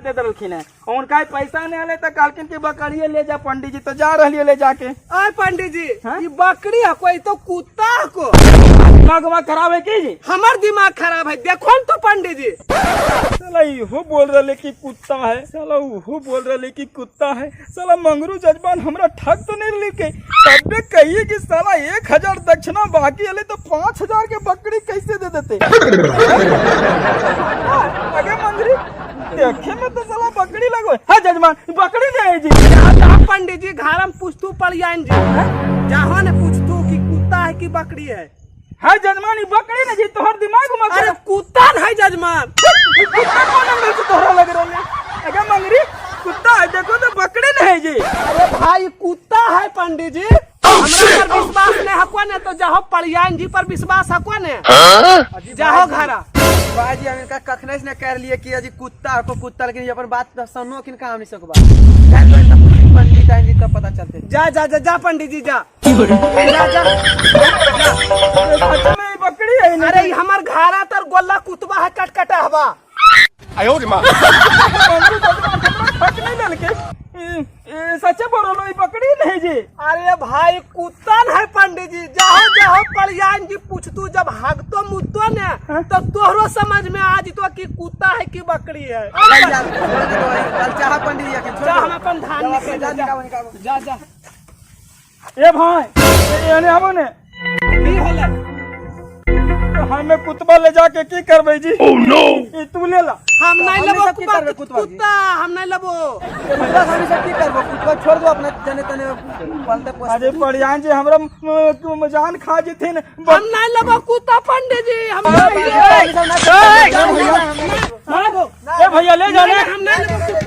दे देलखिन है, उनका पैसा नहीं आले तो कहलखिन कि बकरिए ले जा पंडित जी, तो जा रही ले जाके। आय पंडित जी, हाँ? ये बकरी है कोई तो कुत्ता है को? दिमाग उमाग खराब है की जी? हमार दिमाग खराब है, देखो न तो पंडित जी। साला इहो बोल रहे कि कुत्ता है, साला उहो बोल रहे कि कुत्ता है, साला मंगरू जजमान हमरा ठग तो नहीं लेके तबे कहिए कि साला 1000 दक्षिणा बाकी हले तो 5000 के बकरी कैसे दे देते। अगे मंगरी देखे में तो साला बकरी लगो है जजमान, बकरी नहीं है जी। जा पंडित जी घर में पूछतू पड़ियान जी, जहाँ ने पूछतू कि कुत्ता है कि बकरी है। है जजमान ई बकरी नहीं जी, तोहर दिमाग में अरे कुत्ता नहीं जजमान। कुत्ता कौन अंगल से तोहरा लग रहा है? अगे मंगरी कुत्ता है, देखो तो बकरी नहीं जी। अरे भाई कुत्ता है पंडित जी, हमरा पर विश्वास नहीं हको ने तो जाहो पड़ियान जी पर विश्वास हको ने, जाहो घरा। भाई जी हम इनका कखने से न कह लिए कि अजी कुत्ता को कुत्ता, लेकिन ये अपन बात तो सुनो किन काम नहीं सकबा। पंडित आइन जी तब पता चलते। जा जा जा जा पंडित जी जा जा जा। सच में बकरी है नहीं। अरे हमार घरा तर गोला कुतबा है कटकटा हवा। मंगरू जजमान हमरा ठग नहीं ललके। सच्चे बोल रहा हूँ, बकरी नहीं जी। अरे भाई कुत्ता है पंडित जी, जाहो जाहो पड़ियान जी पूछतू जब हगतो मुतो ने तो तोहरो समझ में आ जितो कि कुत्ता है कि बकरी है। कल चाह पंडित जी के जा हम अपन धान निकल जा जा निकालो निकालो जा जा। ए भाई एने आबो ने। की होले? हमें कुतबा ले जाके की करबै जी? ओह नो, ई तू ले ला। हम नहीं हमनी लेबो सब की करबै कुतबा जी? कुत्ता, हम नहीं लेबो। कुतबा हमनी सब की करबो? कुतबा छोड़ दो अपना जने तने पलते पोसते। अरे पड़ियान जी हमरा जान खा जेथिन। हम नहीं लेबो कुत्ता पंडित जी, हम नहीं लेबो। ए भैया ले जा ले। हम नहीं लेबो कुत्ता।